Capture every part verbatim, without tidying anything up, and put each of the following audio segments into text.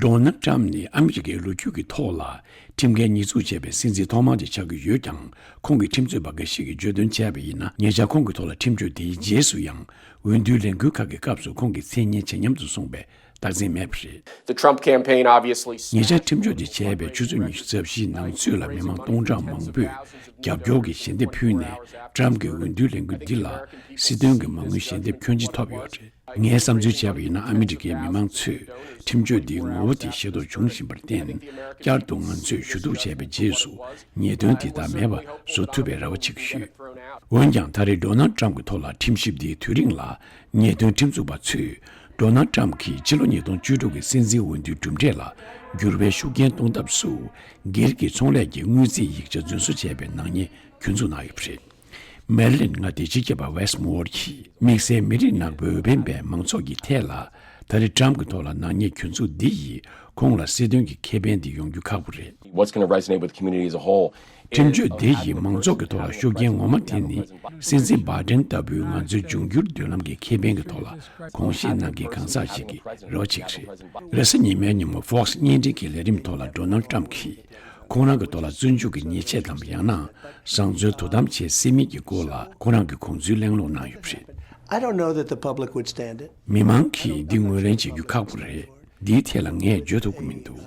ཌོ་ནལ་ཊམ་ནི་ཨ་མི་རི་ཀའི་ལོ་རྒྱུས་ཀྱི་ཐོག་ལ་ཁྲིམས་འགལ་ཉེས་འཛུགས་བྱས་པའི་སྲིད་འཛིན་ཐོག་མ་དེ་ཆགས་ཀྱི་ཡོད་ཀྱང་། ཁོང་གི་ཁྲིམས་རྩོད་པ་འགའ་ཞིག་གིས་བརྗོད་དོན་བྱས་པ་ཡིན་ན། ཉེ་ཆར་ཁོང་གི་ཐོག་ལ་ཁྲིམས་གཅོད་དེའི་རྗེས་སུ་ཡང་། འོས་བསྡུའི་ལས་འགུལ་ཁག་གི་སྐབས་སུ་ཁོང་གི་མཚན་སྙན་ཇེ་ཉམས་སུ་སོང་བའི་རྟགས་མཚན་མེད་པ་རེད། The Trump campaign obviously ཉེ་ཆར་ཁྲིམས་གཅོད་དེ་བྱས་པའི་ཆུ་ཚོད་ཉི་ཤུ་རྩ་བཞིའི་ནང་ཚུད་ལ་མི་མང་སྟོང་ཕྲག་མང་པོས་རྒྱབ་སྐྱོར་གྱི་ཞལ་འདེབས་ཕུལ་ནས། ཊམ་གྱི་འོས་བསྡུའི་ལས་འགུལ་འདི་ལ་སྲིད་དོན་གྱི་མ་དངུལ་ཞལ་འདེབས་ཁྱོན་ཆེ་ཐོབ་ཡོད་རེད། ངས་བསམ་ཚུལ་བྱས་པ་ཡིན་ན། ཨ་མི་རི་ཀའི་མི་མང་ཚོས་ཁྲིམས་གཅོད་འདིའི་ངོ་བོ་དེ་ཤེས་རྟོགས་བྱུང་བཞིན་པར་བརྟེན། བསྐྱར་དུ་ང་ཚོས་ཞུ་གཏུག་བྱས་པའི་རྗེས་སུ་ཉེས་དོན་དེ་དག་མེད་པ་བཟོ་ཐུབ་པའི་རེ་བ་བྱེད་ཀྱི་ཡོད། འོན་ཀྱང་། ད་རེས་ཌོ་ནལ་ཊམ་གྱི་ཐོག་ལ་ཁྲིམས་ཞིབ་འདིའི་དུས་རིང་ལ་ཉེས་དོན་ཁྲིམས་འཛུགས་པ་ཚོས། ཌོ་ནལ་ཊམ་གྱིས་ཕྱི་ལོ་ཉིས་སྟོང་བཅུ་དྲུག་གི་སྲིད་འཛིན་འོས་བསྡུའི་གྲུབ་འབྲས་ལ་འགྱུར་བའི་ཤུགས་རྐྱེན་གཏོང་ཐབས་སུ། སྒེར་གྱི་ཚོང་ལས་ཀྱི་དངུལ་རྩིས་ཡིག་ཆ་རྫུན་བཟོ་བྱས་པའི་ནག་ཉེས་གྱོད་འཛུགས་གནང་ཡོད་པ་རེད། མེ་རི་ལིན་མངའ་སྡེའི་སྤྱི་ཁྱབ་པ་ཝེ་སི་མོར་གྱིས། དམིགས་བསལ་མི་རིགས་ནག་པོའི་འོས་འཕེན་པའི་མང་ཚོགས་ཀྱི་ཐད་ལ། ད་རེས་ཊམ་གྱི་ཐོག་ལ་ནག་ཉེས་གྱོད་འཛུགས་འདི་ཡིས་ཁོང་ལ་སྲིད་དོན་གྱི་ཁེ་ཕན་འདི་ཡོང་རྒྱུ་ཁག་པོ་རེད། What's going to resonate with the community as a whole? ཁྲིམས་གཅོད་འདི་ཡིས་མང་ཚོགས་ཀྱི་ཐོག་ལ་ཤུགས་རྐྱེན་ངོ་མ་འཐེན་ནི། སྲིད་འཛིན་བྷའི་ཌེན་ལྟ་བུའི་ང་ཚོའི་འབྱུང་འགྱུར་མདུན་ལམ་གྱི་ཁེ་ཕན་གྱི་ཐོག་ལ་དགོངས་བཞེས་གནང་མཁན་གང་ཟག་ཞིག་གི་རེ་བ་བྱེད་ཀྱི་རེད། རེས་གཟའ་ཉི་མའི་ཉིན་མོ་Fox་བརྙན་འཕྲིན་གྱི་ལས་རིམ་ཐོག་ལ་ཌོ་ནལ་ཊམ་གྱིས། ཁོང་རང་གི་ཐོག་ལ་བཙོན་འཇུག་གི་ཉེས་ཆད་དམ། ཡང་ན་བཟང་བཙོན་དོ་དམ་བྱེད་སྲིད་མིན་གྱི་སྐོར་ལ་ཁོང་རང་གི་དགོངས་ཚུལ་གླེང་སློང་གནང་ཡོད་པ་རེད། I don't know that the public would stand it. མི་མང་གིས་འདི་ངོས་ལེན་བྱེད་རྒྱུ་ཁག་པོ་རེད། འདིའི་ཐད་ལ་ངས་བརྗོད་ཐུབ་ཀྱི་མི་འདུག་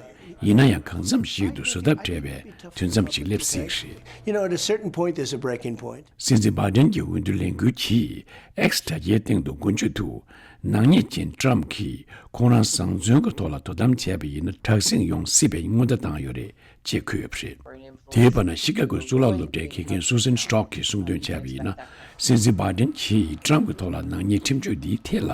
ཡིན་ན་ཡང་། གང་འཚམ་ཞིག་ཏུ་བཟོད་ཐབས་བྲལ་བའི་དུས་མཚམས་ཤིག་སླེབས་སྲིད་ཀྱི་རེད། You know, at a certain point, there's a breaking point. སྲིད་འཛིན་བྷའི་ཌེན་གྱི་འོས་བསྡུ་ལས་འགུལ་གྱིས་X་དྲ་རྒྱའི་སྟེང་དུ་འགོ་བརྗོད་དུ། ནག་ཉེས་ཅན་ཊམ་གྱིས་ཁོང་རང་བཟང་བཙོན་གྱི་ཐོག་ལ་དོ་དམ་བྱས་པ་ཡིན་ན། དྲག་ཟིང་ཡོང་སྲིད་པའི་སྔོན་བརྡ་བཏང་ཡོད་རེད། ཅེས་འཁོད་ཡོད་པ་རེད། དེའི་བར་ན་ཤི་ཀ་གོའི་གཙུག་ལག་སློབ་གྲྭའི་དགེ་རྒན་སུ་སན་སི་ཊོག་གིས་གསུངས་དོན་བྱས་པ་ཡིན་ན། སྲིད་འཛིན་བྷའི་ཌེན་གྱིས་ཊམ་གྱི་ཐོག་ལ་ནག་ཉེས་ཁྲིམས་གཅོད་འདིའི་ཐད་ལ།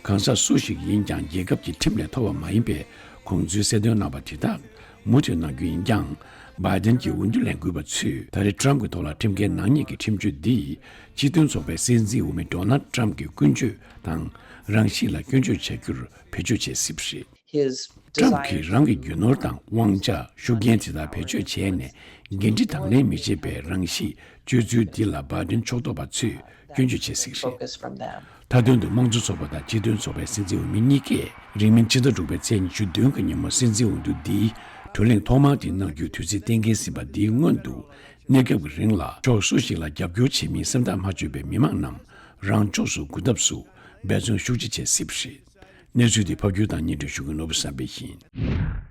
གང་ཟག་སུ་ཞིག་ཡིན་ཀྱང་རྒྱལ་ཁབ་ཀྱི་ཁྲིམས་ལས་མཐོ་བ་མ་ཡིན་པའི་དགོངས་ཚུལ་གསལ་སྟོན་གནང་བ་དེ་དག་མུ་མཐུད་གནང་རྒྱུ་ཡིན་ཀྱང་། བྷའི་ཌེན་གྱི་འོས་བསྡུ་ལས་འགུལ་བ་ཚོས་ད་རེས་ཊམ་གྱི་ཐོག་ལ་ཁྲིམས་འགལ་ནག་ཉེས་ཀྱི་ཁྲིམས་གཅོད་འདིས་སྤྱི་མཐུན་ཚོགས་པའི་སྲིད་འཛིན་འོས་མི་ཌོ་ནལ་ཊམ་གྱི་ཀུན་སྤྱོད་དང་རང་གཤིས་ལ་སྐྱོན་བརྗོད་བྱ་རྒྱུར་བེད་སྤྱོད་བྱེད་སྲིད་པ་རེད། His ཊམ་གྱིས་རང་གི་རྒྱུ་ནོར་དང་དབང་ཆ། ཤུགས་རྐྱེན་དེ་དག་བེད་སྤྱོད་བྱས་ནས། འགན་འཁྲི་དང་ལེན་མི་བྱེད་པའི་རང་གཤིས་སྤྱོད་ཚུལ་འདི་ལ་བྷའི་ཌེན་ཕྱོགས་གཏོགས་པ་ཚོས་སྐྱོན་བརྗོད་བྱེད་སྲིད་པ་རེད། Focus from them. མཐའ་དོན་དུ་དམངས་གཙོ་ཚོགས་པ་དང་སྤྱི་མཐུན་ཚོགས་པའི་སྲིད་འཛིན་འོས་མི་གཉིས་ཀས་རིང་མིན་ཕྱི་ཟླ་དྲུག་པའི་ཚེས་ཉི་ཤུ་བདུན་གྱི་ཉིན་མོ་སྲིད་འཛིན་འོས་བསྡུ་འདིའི་བགྲོ་གླེང་ཐོག་མ་དེ་གནང་རྒྱུའི་དུས་ཚོད་གཏན་འཁེལ་ཟིན་པ་འདིའི་སྔོན་དུ། གནས་སྐབས་ཀྱི་རིང་ལ་ཕྱོགས་སུ་ཞིག་ལ་རྒྱབ་སྐྱོར་བྱེད་མིན་སེམས་ཐག་མ་ཆོད་པའི་མི་མང་རྣམས་རང་ཕྱོགས་སུ་འགུག་ཐབས་སུ་འབད་བརྩོན་ཤུགས་ཆེ་བྱེད་སྲིད་པ་རེད། གནས་ཚུལ་འདི་ཕབ་སྒྱུར་དང་སྙན་སྒྲོན་ཞུ་མཁན་ནོར་བུ་བསམ་འཕེལ་ཡིན།